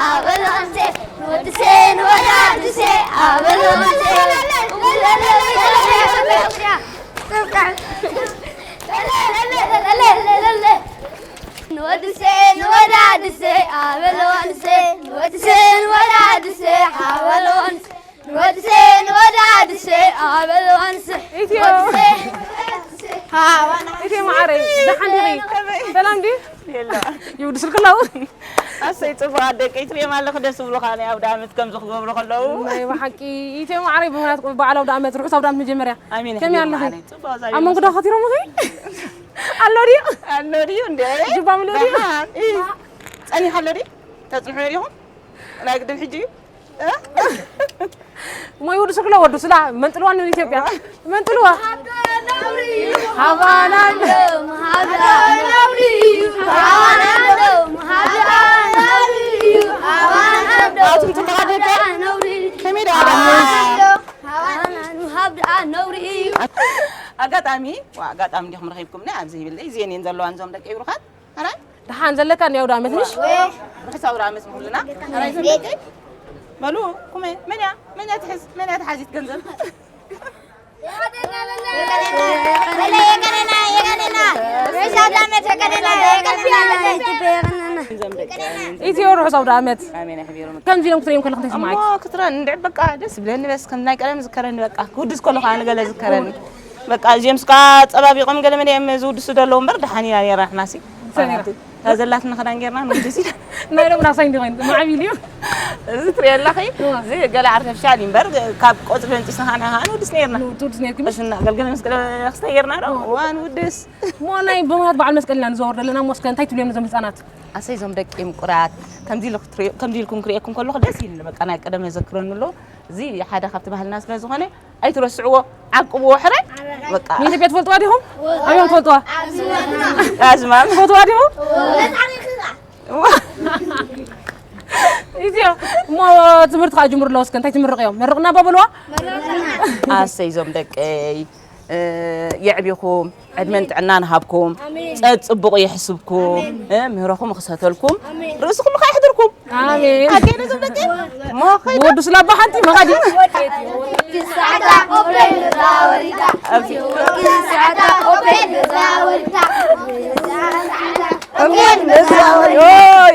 ኣበል ኣንሴ ንወድሴ ንወዳድሴ ኣበል ኣንሴ ንወድሴ ንወዳድሴ ኣበል ኣንሴ ንወድሴ ንወዳድሴ ኣበል ኣንሴ ንወድሴ ንወዳድሴ ኣበል ኣንሴ ኢትዮ። ንወድሴ ንወዳድሴ ኢትዮ መዓረይ ደሓን ዲኺ? ሰላም ድዩ? ይውድስልክላው ኣሰይ ፅቡቃት ደቂ ትሪኦም ኣለኹ ደስ ዝብሉካ ናይ ኣውደ ዓመት ከምዚ ክገብሩ ከለዉ ናይ ብሓቂ ኢትዮ መዓረይ ብምክንያት በዓል ኣውደ ዓመት ርሑስ ኣውደ ዓመት መጀመርያ ኣሜን ከመይ ኣለኺ? ኣብ መንጎ ዶ ከቲሮምኺ ኣሎ ድዩ? ኣሎ ድዩ እንደ ጅባ ምልኡ ድዩ? ጸኒሓ ኣሎ ድዩ? ተጽንሑ ነዲኹም ናይ ግድን ሕጂ እዩ እሞ ይውድስክሎ ወዱስላ መንጥልዋ ንብል ኢትዮጵያ መንጥልዋ ሃባና ኣጋጣሚ ኣጋጣሚ ዲኹም ረኺብኩምኒ ኣብዚ ይብል ዘየን ዘለዋን ዞም ደቂ ይብሩኻት ኣራይ ደሓን ዘለካ እንዲ ኣውደ ዓመት ምሽ? ርሑስ ኣውደ ዓመት ንኹልና። ኣራይ ዘመደይ በሉ ኩመ መን እያ መን እያ ትሕዝ መን እያ ትሓዚት ገንዘብ ኢትዮ ርሑስ ኣውደ ዓመት ከምዚ ኢሎም ክትሪኦም ከለኹ እንታይ ስምዓኪ? ክትረን እንድዕ በቃ ደስ ይብለኒ በስ ከም ናይ ቀደም ዝከረኒ በቃ ክውድስ ከለኹ ኣነ ገለ ዝከረኒ በቃ እዚኦም ስካ ጸባቢቖም ገለ መለ እዮም ዝውድሱ ደለዉ እምበር ደሓን ኢና ነርና ንሕናሲ ሰሚራ። እታ ዘላትና ክዳን ጌርና ንውድስ ኢና ናይ ሎምና ሳይ እንዲኾይኑ ማዕቢል እዩ እዚ ትሪኦ ኣለኺ እዚ ገለ ኣርተፍሻል እዩ እምበር ካብ ቆፅሊ መንፂስና ከዓ ንሓ ንውድስ ነርና ትውድስ ነርኪ ቀሽና ገልገለ ምስ ገለ ክስተ ጌርና ዶ ዋ ንውድስ እሞ ናይ ብምኽንያት በዓል መስቀል ኢና ንዘወር ዘለና እሞ እስከ እንታይ ትብልዮም ነዞም ህፃናት ኣሰይ ዞም ደቂ ምቁራት ከምዚ ኢሉ ክትሪኦ- ከምዚ ኢልኩም ክሪኤኩም ከለኹ ደስ ኢሉኒ በቃ ናይ ቀደም የዘክረኒ ኣሎ እዚ ሓደ ካብቲ ባህልና ስለ ዝኾነ ኣይትረስዕዎ ዓቅብዎ ሕራይ በቃ ንኢትዮጵያ ትፈልጥዋ ዲኹም? ኣበዮም ትፈልጥዋ? ኣዝማም ትፈትዋ ዲኹም? ኢትዮ እሞ ትምህርቲ ከዓ ጅምሩ ኣለዎ እስከ እንታይ ትምርቕ እዮም? መርቕና ባበልዋ? ኣሰይ ዞም ደቀይ የዕቢኹም ዕድመን ጥዕናን ሃብኩም፣ ጸጽቡቑ የሕስብኩም፣ ምህረኹም ይኽሰተልኩም፣ ርእስኹም ኸዓ የሕድርኩም። ኣሜን። ኣገነ ዘምለጠ ሞኸይ ወዱ ስላባ ሓንቲ መኻዲ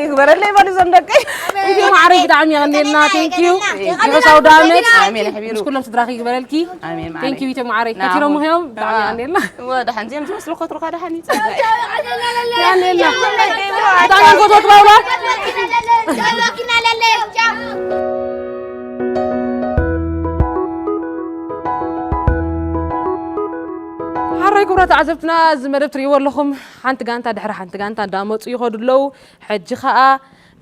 ይግበረለይ በሉ ዘም ደቀይ። ኢትዮ ማዕረይ ብጣዕሚ የቐንየልና። ቴንኪዩ። ርሑስ ኣውደ ዓመት። ኣሜን ኣሕቢሩ። ምስ ኩሎም ስድራኺ ይግበረልኪ። ኣሜን ማዕረይ። ቴንኪዩ ኢትዮ ማዕረይ። ናሆም። ከቲሮም ምኽዮም ብጣዕሚ የቐንየልና። ወደሓን እዚኦም ዝመስሉ ከትሩኻ ደሓን ይፀበ። ብጣዕሚ ንፈትወክ ባውላ። ሓራይ ክቡራት ተዓዘብትና እዚ መደብ ትርእይዎ ኣለኹም ሓንቲ ጋንታ ድሕሪ ሓንቲ ጋንታ እንዳመፁ ይኸዱ ኣለዉ ሕጂ ከዓ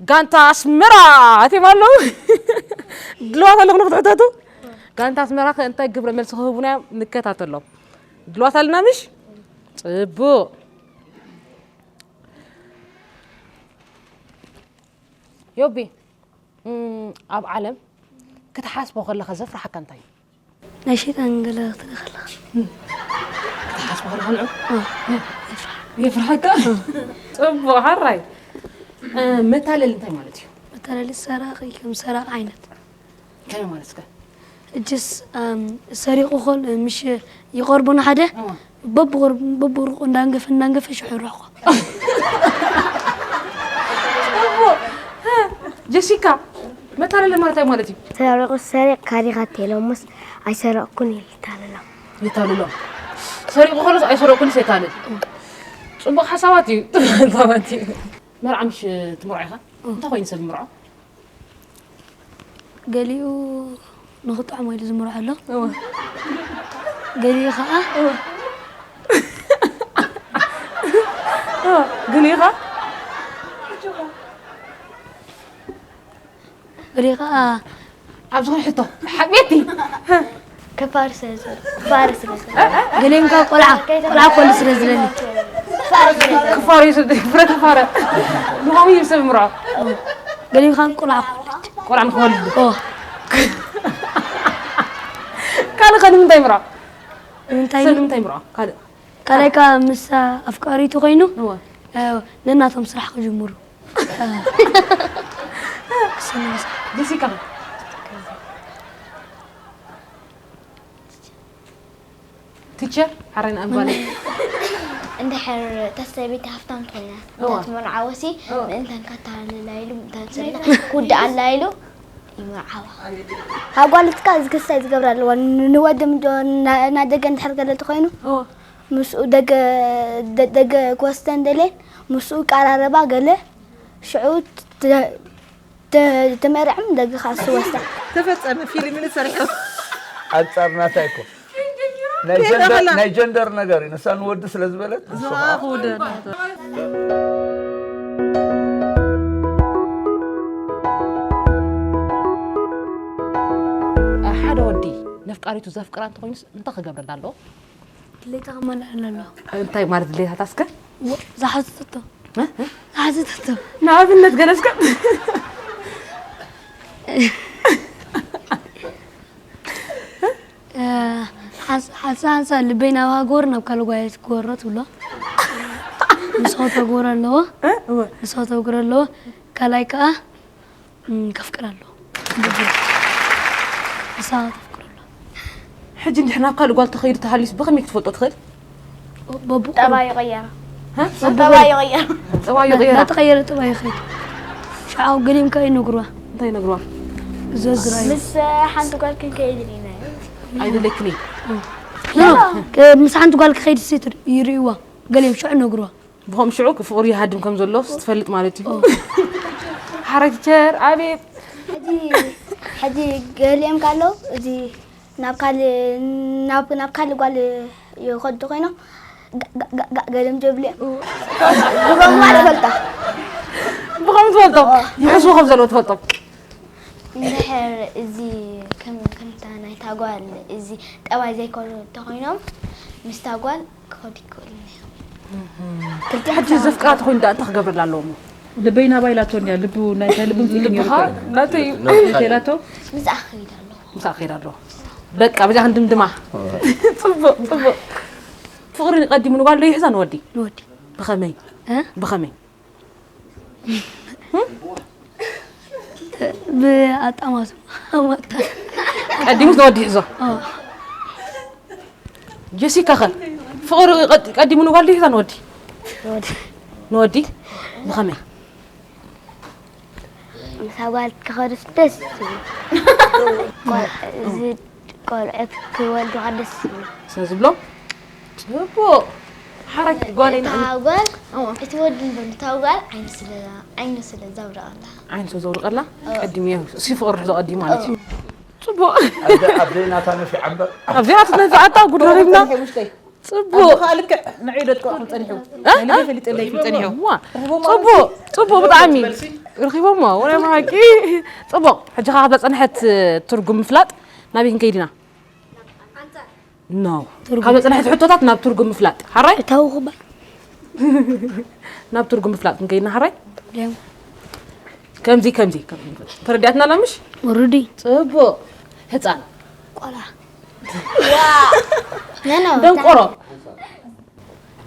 ጋንታ ኣስመራ ኣትዮም ኣለዉ ድልዋት ኣለኹ ንክትሕተቱ ጋንታ ኣስመራ ከ እንታይ ግብረ መልሲ ክህቡና እዮም ንከታተሎም ድልዋት ኣለና ምሽ ፅቡቕ ዮቢ ኣብ ዓለም ክትሓስቦ ከለኻ ዘፍርሓካ እንታይ እዩ ናይ ሸይጣን ገለ ክትርኢ ከለኻ ክትሓስቦ ከለኻ ንዑ የፍርሓካ ጽቡቕ ሓራይ መታለሊ እንታይ ማለት እዩ መታለሊ ሰራቒ ከም ሰራቒ ዓይነት ከመይ ማለት ከ ሕጅስ ሰሪቑ ኾን ምሽ ይቐርቡ ንሓደ በብቕርቡ በብቕርቁ እንዳንገፈ እንዳንገፈ ሽሑ ይረሕቆ ጀሲካ መታለለ ማለት እንታይ ማለት እዩ ሰሪቑ ሰሪቕ ካዲኻ ቴሎሞስ ኣይሰረቕኩን ይታለሎም ይታልሎ ሰሪቑ ከሎስ ኣይሰረቕኩን የታልል ፅቡቕ ሓሳባት እዩ ጥበብ ሓሳባት እዩ መርዓ ምሽ ትምርዖ ኢኻ እንታይ ኮይኑ ሰብ ምርዖ ገሊኡ ንኽጥዕሞ ኢሉ ዝምርዖ ኣሎ ገሊኡ ከዓ ገሊኡ ከዓ ገሊኡ ከዓ ኣብ ዝኾነ ሕቶ ሓቤቲ ክፋር ስለ ዝብል ክፋር ስለ ዝብል ገሊኡ ከዓ ቆልዓ ቆልዓ ኮሉ ስለ ዝለኒ ክፋር እዩ ፍረ ክፋረ ንኸምኡ እዩ ሰብ ምርዖ ገሊኡ ከዓ ቆልዓ ክወልድ ቆልዓ ንክወልድ ካልእ ከ ንምንታይ ምርዖ እንታይ ሰብ ንምንታይ ምርዖ ካልእ ካልኣይ ከዓ ምስ ኣፍቃሪቱ ኮይኑ እወ ነናቶም ስራሕ ክጅምሩ ጀሲካ ቲቸር ሓራይ ንኣንጓለ እንድሕር እታ ሰበይቲ ሃፍታም ትኾይና እዋ። እንዳትመርዓወሲ እዋ። ምእንታን ካታልላ ኢሉ ምእንታን ሰብና ክውድኣላ ኢሉ ይመርዓዋ። ኣጓልትካ እዚ ክስታይ ዝገብራ ኣለዋ ንወዲ ምዶ ናደገ እንድሕር ገለ ተኮይኑ ምስኡ ደገ ደ- ደገ ክወስደ እንደልየን ምስኡ ይቀራረባ ገለ ሽዑ ተ- ተ- ተመርዕም ደገ ካስ ወስዳ ተፈጸመ ፊልም ንሰርሑ ኣንጻር ናታ ይኮ ናይ ጀንደር ነገር እዩ ንሳ ንወዲ ስለ ዝበለት ንሱ ከዓ ክውደድ ሓደ ወዲ ነፍቃሪቱ ዘፍቅራ እንተኮይኑስ እንታይ ክገብረላ ኣለዎ? ድሌታ ከማልኣላ ኣለዎ እንታይ ማለት ድሌታት ኣስከ ዝሓዘቶ ዝሓዘቶ ንኣብነት ገለስከ ሓንሳ ሓንሳ ልበይ ናብ ሃገር ናብ ካልእ ጓየት ክወሮ ትብሎ ንስኻ ተግብሮ ኣለዎ ንስኻ ተግብሮ ኣለዎ ካልኣይ ከዓ ከፍቅር ኣለዎ ንስኻ ተፍቅር ኣለዎ ሕጂ እንድሕር ናብ ካልእ ጓል ተኸይዱ ተሃልዩስ ብኸመይ ክትፈልጦ ትኽእል? በብቑ ጠባዩ ቀየራ ሀ? ጠባዩ ቀየራ ጠባዩ ቀየራ እንዳተቐየረ ጠባዩ ኸይድ ሽዓው ገሊኦም ከ ይነግርዋ እንታይ ይነግርዋ? ዘዝራዩ ምስ ሓንቲ ጓል ክንከይድ ኢና ኣይደለክኒ ምስ ሓንቲ ጓል ክኸይድ ሴት ይርእይዋ ገሊኦም ሽዑ ነግርዋ ብኸም ሽዑ ፍቕሪ ይሃድም ከም ዘሎ ትፈልጥ ማለት እዩ ሓራይ ቲቸር ኣቤት ሕጂ ገሊኦም ካለው እዚ ናብ ካልእ ናብ ናብ ካልእ ጓል ይኸዱ ኮይኖም ገለም ጀብልዮም ብኸምኡ ማለት ፈልጣ ብኸም ትፈልጦ ይሕስቡ ከም ዘለዎ ትፈልጦ እንድሕር እዚ ከም ከምታ ናይታ ጓል እዚ ጠባይ ዘይኮኑ እንተኮይኖም ምስታ ጓል ክኸዱ ይክእሉ እዮም ክልተ ሕጂ ዘፍቅራ ተኮይኑ ዳ እንታይ ክገብርላ ኣለዎ እሞ ልበይ ናባይ ኢላቶ እንዲያ ልቡ ናይ ልቡ ልብኻ ናተይ ኢላቶ ምስኣ ክኸይድ ኣለዎ ምሳእ ከይድ ኣለዎ በቃ በዚኣ ክንድምድማ ፅቡቅ ፅቡቅ ፍቅሪ ቀዲሙ ንጓል ዶ ይሕዛ ንወዲ ንወዲ ብኸመይ እ? ብኸመይ ብኣጣማቱ ኣማታ ቀዲሙስ ንወዲ ይሕዞ ጀሲካ ኸ ፍቅሪ ቀድ- ቀዲሙ ንጓል ዶ ይሕዛ ንወዲ ንወዲ ብኸመይ ምስ ኣጓል ክኸዱስ ደስ ይብል። ቆል- እዚ ቆልዑት ክወልዱ ከዓ ደስ ይብል። ስለ ዝብሎ ጽቡቅ ሓራይ ጓለይ እታ ንዓይ ጓል እዋ። እቲ ወዲ እንበር እታ ጓል ዓይኑ ስለ ዓይኑ ስለ ዘብረቐላ ዓይኑ ስለ ዘውርቀላ ቀዲሙ እየ እሱ ፍቅሪ ርሕዞ ቀዲሙ ማለት እዩ ጽቡቅ ኣብ ዘይናታ ነፊዓ እምበር ኣብዚኣ ትነፍዓታ ጉዳሪብና ጽቡቅ ኣቦኻ ልክዕ ንዕኡ ደጥቅዖ ክም ጸኒሑ ናይ ልበይ ፈሊጠለይ ክም ጸኒሑ ዋ ጽቡቅ ጽቡቅ ብጣዕሚ ረኺቦሞ ወላ ብሓቂ ጽቡቅ ሕጂ ካብ ዘጸንሐት ትርጉም ምፍላጥ ናበይ ክንከይድ ኢና ኖ ካብ ዘጸንሐት ሕቶታት ናብ ትርጉም ምፍላጥ ሓራይ እታው ክባ ናብ ትርጉም ምፍላጥ ክንከይድና ሓራይ ደም ከምዚ ከምዚ ተረዲኣትና ላ ምሽ ወሩዲ ጽቡቅ ህፃን ቆላ ደንቆሮ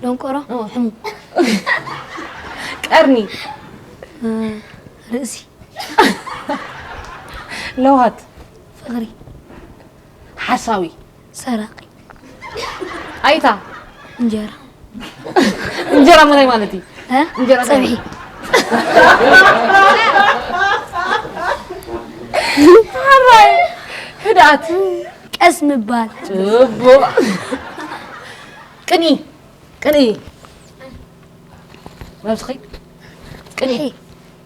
ደንቆሮ ሕሙ ቀርኒ ርእሲ ለውሃት ፍቕሪ ሓሳዊ ሰራቂ ኣይታ እንጀራ እንጀራ ምንታይ ማለት እዩ እ? እንጀራ ፀብሒ ሓራይ ህድኣት ቀስ ምባል ጽቡቅ ቅኒ ቅኒ መብስኺ ቅኒ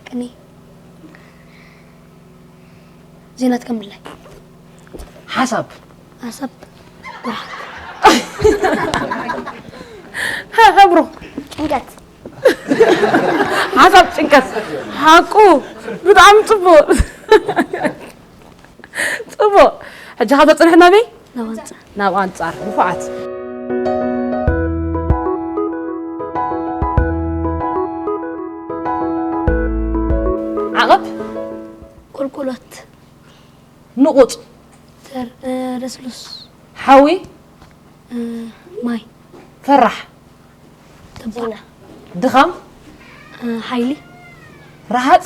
ቅኒ ዜናት ከም ምላይ ሓሳብ ሓሳብ ጉርሓት ሕብሩ ጭንቀት ሓሳብ ጭንቀት ሓቁ ብጣዕሚ ጽቡቅ ጽቡቅ ሕጂ ካብ ዘፅንሕ ናበይ ናብ ኣንፃር ናብ ኣንፃር ንፉዓት ዓቐብ ቁልቁሎት ንቑፅ ተር ለስሉስ ሓዊ ማይ ፈራሕ ተባዕ ድኻም ሓይሊ ረሃፅ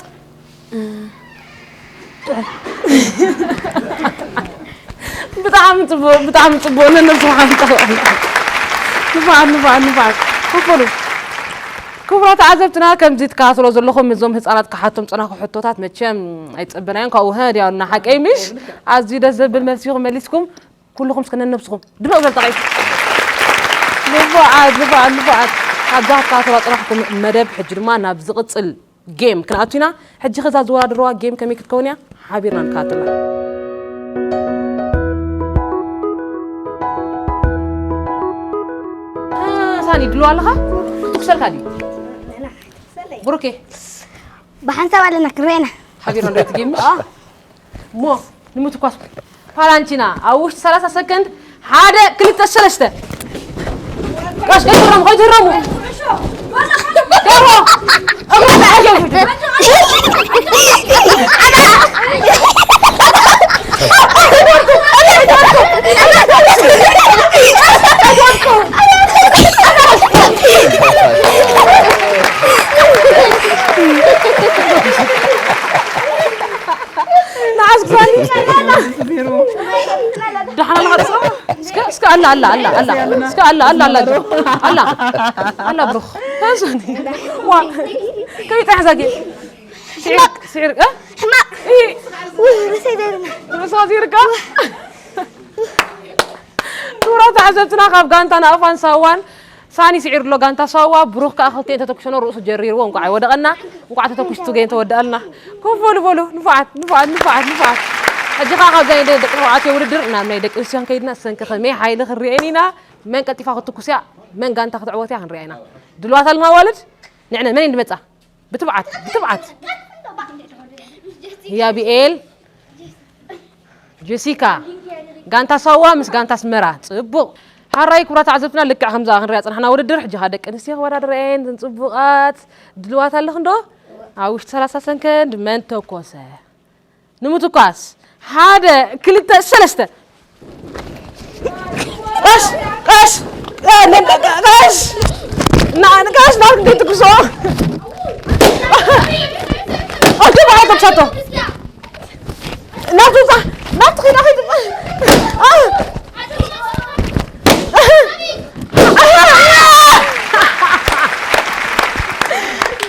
ብጣዕሚ ጽቡቕ፣ ብጣዕሚ ጽቡቕ። ነነብስኻ ንጠቕላላ። ንፋዓት፣ ንፋዓት፣ ንፋዓት። ክፈሉ። ክቡራት ተዓዘብትና፣ ከምዚ ትከታተሎ ዘለኹም እዞም ህጻናት ክሓቶም ጸናኹ ሕቶታት መቸም ኣይጸበናዮን። ካብኡ፣ "ሀ፣ ድያውና ሓቀይ ምሽ?" ኣዝዩ ደስ ዘብል መልሲ ኢኹም መሊስኩም። ኩልኹም እስከ ነነብስኹም ድምቕ ዘርጠቐ። ንፉዓት፣ ንፉዓት፣ ንፉዓት። ኣብዛ ክትከታተላ ጸናሕኩም መደብ፣ ሕጂ ድማ ናብ ዝቕጽል ጌም ክንኣቱ ኢና። ሕጂ ከዛ ዝወዳደርዋ ጌም ከመይ ክትከውን እያ? ሓቢርና ንከታተላ። እ፣ ሳኒ፣ ድልዋ ኣለኻ? ክትኩሰልካ ድዩ? ብሩኬ። ብሓንሳብ ኣለና፣ ክሬና። ሓቢርና ንሪኦ እቲ ጌም፣ ምሽ? እሞ፣ ንምትኳስ ፓላንቺና፣ ኣብ ውሽጢ ሰላሳ ሰከንድ፣ ሓደ፣ ክልተ፣ ሰለስተ። ቀስ፣ ከይትህረሙ፣ ከይትህረሙ። ደርቦ። እግሩ ተሓሸው። ንዓስ ክሳኒ። ደሓን ኣለኻ? እስከ፣ እስከ ኣላ፣ ኣላ፣ ኣላ፣ ኣላ። እስከ ኣላ፣ ኣላ፣ ኣላ፣ ኣላ። ኣላ፣ ኣላ፣ ብሩኽ። ተንሱኒ። ዋ። ከመይ ጥራሕ ዛጊ? ስዒር፣ ስዒር፣ እ? ሕማቕ። እ። ውይ፣ ርእሰይ ደርመ። ርእስኻ ሲዒርካ? ክቡራት ተዓዘብትና፣ ካብ ጋንታ ናቕፋን ሳዋን ሳኒ ስዒሩ ኣሎ። ጋንታ ሳዋ፣ ብሩኽ ከኣ ክልቲኤን ተተኩሰኖ ርእሱ ጀሪርዎ። እንቋዕ ኣይወደቐና፣ እንቋዕ ተተኩሱ ገይን ተወደኣልና። ኮፍ በሉ፣ በሉ፣ ንፉዓት፣ ንፉዓት፣ ንፉዓት፣ ንፉዓት። ሕጂ ከኣ ካብዛ ናይ ደቂ ተባዕትዮ ውድድር ናብ ናይ ደቂ ኣንስትዮ ክንከይድና፣ እሰን ከ ከመይ ሓይሊ ክንሪኤን ኢና። መን ቀልጢፋ ክትትኩስ እያ፣ መን ጋንታ ክትዕወት እያ ክንሪኣ ኢና። ድልዋት ኣለና ኣዋልድ? ንዕነ፣ መን እየን ዝመጻ? ብትብዓት፣ ብትብዓት። ህያብኤል፣ ጀሲካ፣ ጋንታ ሳዋ ምስ ጋንታ ኣስመራ። ጽቡቕ። ሓራይ ክቡራት ተዓዘብትና፣ ልክዕ ከምዛ ክንሪኣ ጸናሕና ውድድር፣ ሕጂ ኸኣ ደቂ ኣንስትዮ ክወዳደራ እየን፣ እተን ጽቡቓት። ድልዋት ኣለኽን ዶ? ኣብ ውሽጢ ሰላሳ ሰከንድ መን ተኮሰ? ንምትኳስ፣ ሓደ፣ ክልተ፣ ሰለስተ። ቀስ፣ ቀስ፣ ቀ-፣ ነ-፣ ቀ-፣ ቀስ። ና-፣ ቀስ፣ ናብቲ ዘይትኩሶ። ኣጆ፣ ብሓይሊ ተኩሳቶ። ናብቲ ውጻ-፣ ናብቲ ኺዳ፣ ኺድ። ኣ።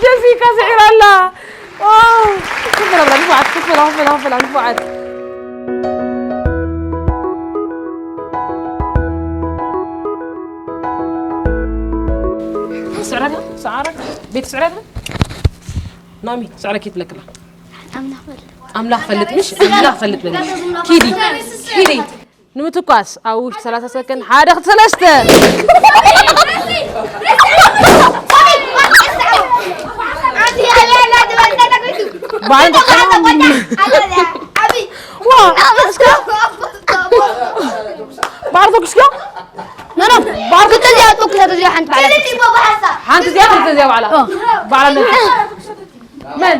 ጀሲካ ስዒራ ኣላ። ዋው! ክፈላ፣ ብላ፣ ንፉዓት፣ ክፈላ፣ ክፈላ፣ ክፈላ፣ ንፉዓት። ስዕራ ዲያ? ስዓራ? ቤት ስዕራ ዲያ? ናሚ፣ ስዕራ ኬት ለክላ? ኣምላኽ ፈልጥ። ኣምላኽ ፈልጥ፣ ምሽ? ኣምላኽ ፈልጥ በል። ኪዲ፣ ኪዲ። ንምትኳስ ኣብ ውሽጢ ሰላሳ ሰከንድ፣ ሓደ፣ ክልተ፣ ሰለስተ። ባዕሉ ተቃዋሚ። ዋ፣ እስከ ባዕሉ ተኩስዮ? ኖ፣ ኖ፣ ባዕሉ ክልተ እዚኣ ተኩሳ፣ እዚኣ ሓንቲ ባዕላ ተኩሳ። ሓንቲ እዚኣ፣ ክልተ እዚኣ ባዕላ። ኦ። ባዕላ ነኩስ። መን?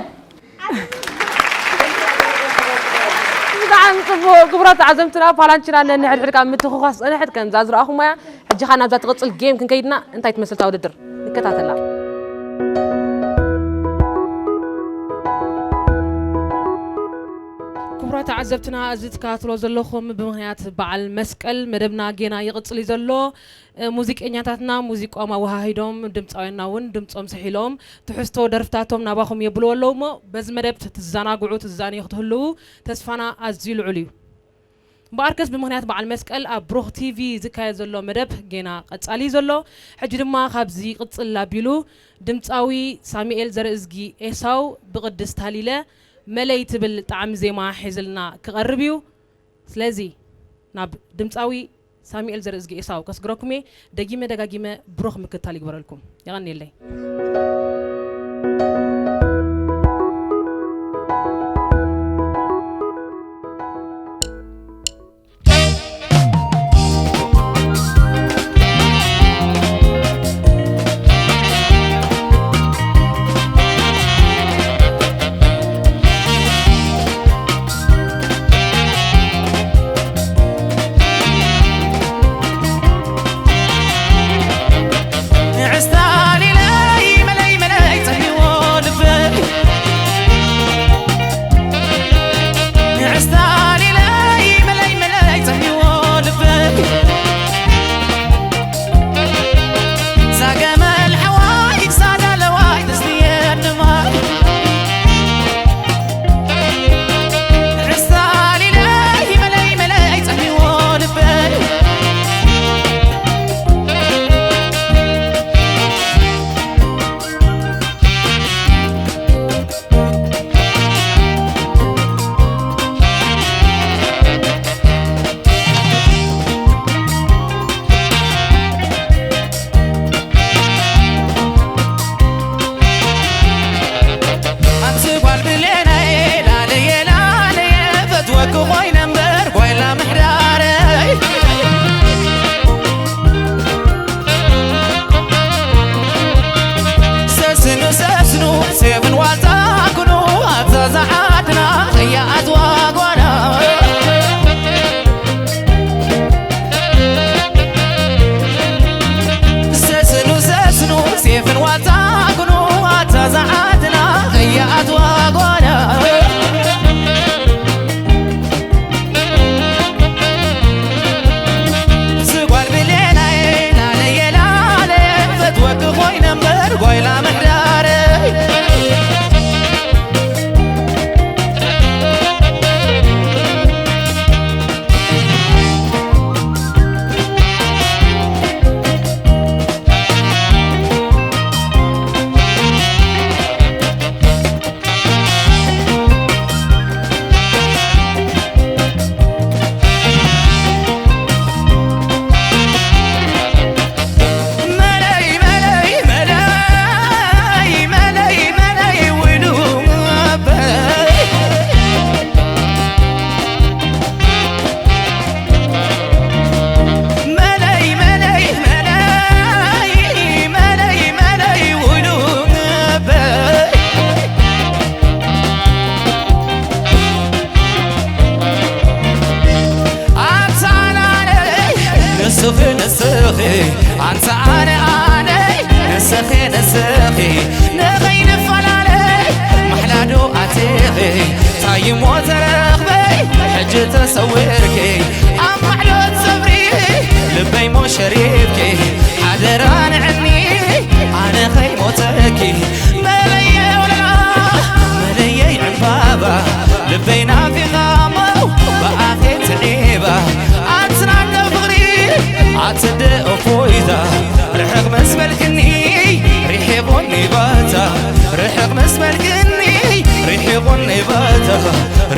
ብጣዕሚ ጽቡቕ። ክቡራት ተዓዘብትና፣ ፓላንቺና ነንሕድሕድካ ምትኹኻስ ጸንሐት፣ ከምዛ ዝረኣኹም እያ። ሕጂ ኸኣ ናብዛ ትቕጽል ጌም ክንከይድና፣ እንታይ ትመስል እታ ውድድር? ንከታተላ። ክቡራት ተዓዘብትና፣ እዚ ትከታተሎ ዘለኹም ብምኽንያት በዓል መስቀል መደብና ጌና ይቕጽል እዩ ዘሎ። እ፣ ሙዚቀኛታትና ሙዚቆም ኣወሃሂዶም፣ ድምፃውያንና እውን ድምፆም ስሒሎም፣ ትሕዝቶ ደርፍታቶም ናባኹም የብልዎ ኣለዉ እሞ፣ በዚ መደብ ትዘናግዑ፣ ትዛነዩ ክትህልዉ ተስፋና ኣዝዩ ልዑል እዩ። እምበኣርከስ፣ ብምኽንያት በዓል መስቀል ኣብ ብሩኽ ቲቪ ዝካየድ ዘሎ መደብ ጌና ቀጻሊ እዩ ዘሎ። ሕጂ ድማ ካብዚ ይቕጽል ኣቢሉ፣ ድምፃዊ ሳሙኤል ዘርእዝጊ ኤሳው ብቕድስት ሃሊለ መለይ ትብል ጣዕሚ ዜማ ሒዝልና ክቐርብ እዩ። ስለዚ፣ ናብ ድምፃዊ ሳሙኤል ዘርእዝጊ ኤሳው ከስግረኩም እየ። ደጊመ ደጋጊመ ብሩኽ ምክትታል ይግበረልኩም። የቐንየለይ።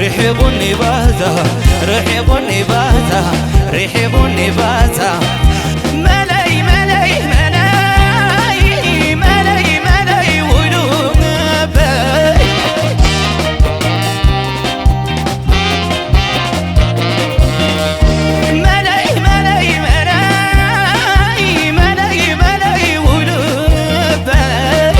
ርሒቑኒ ባታ፣ ርሒቑኒ ባታ፣ ርሒቑኒ ባታ። መለይ፣ መለይ፣ መለይ፣ መለይ፣ መለይ፣ ውሉ ነበይ። መለይ፣ መለይ፣ መለይ፣ መለይ፣ መለይ፣ ውሉ ነበይ።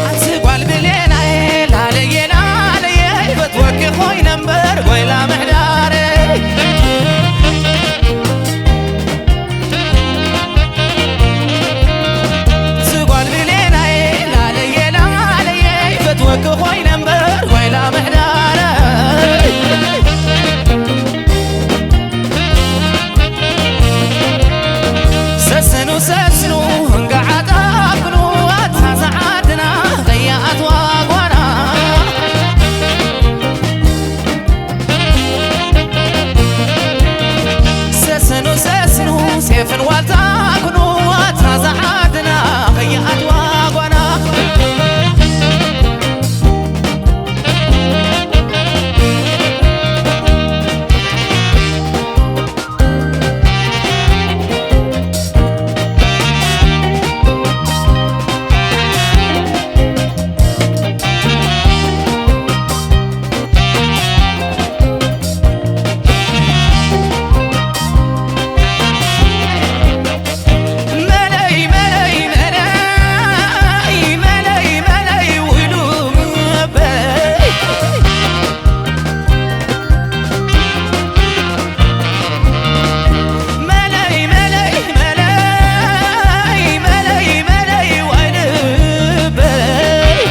ኣንቲ ጓል ብሌናየ፣ ላለየ፣ ላለየ፣ ይፈትወኪ ኮይነ እምበር፣ ጎይላ ምሕዳረይ። ኣንቲ ጓል ብሌናየ፣ ላለየ፣ ላለየ፣ ይፈትወኪ ኮይነ እምበር፣ ጎይላ ምሕዳረይ። ሰስኑ፣ ሰስኑ፣ እንቃዕ ኣጣብቅኑ፣ ኣታ ዝዓድና፣ ከይኣትዋ ጓና። ሰስኑ፣ ሰስኑ፣ ሴፍን ዋልታ ኩኑ፣ ኣታ ዝዓድና፣ ከይኣትዋ ጓና። መለይ፣ መለይ፣ መለይ፣ መለይ፣ መለይ፣ ውሉ መበይ። መለይ፣ መለይ፣ መለይ፣ መለይ፣ መለይ፣ ዋይ ልበይ።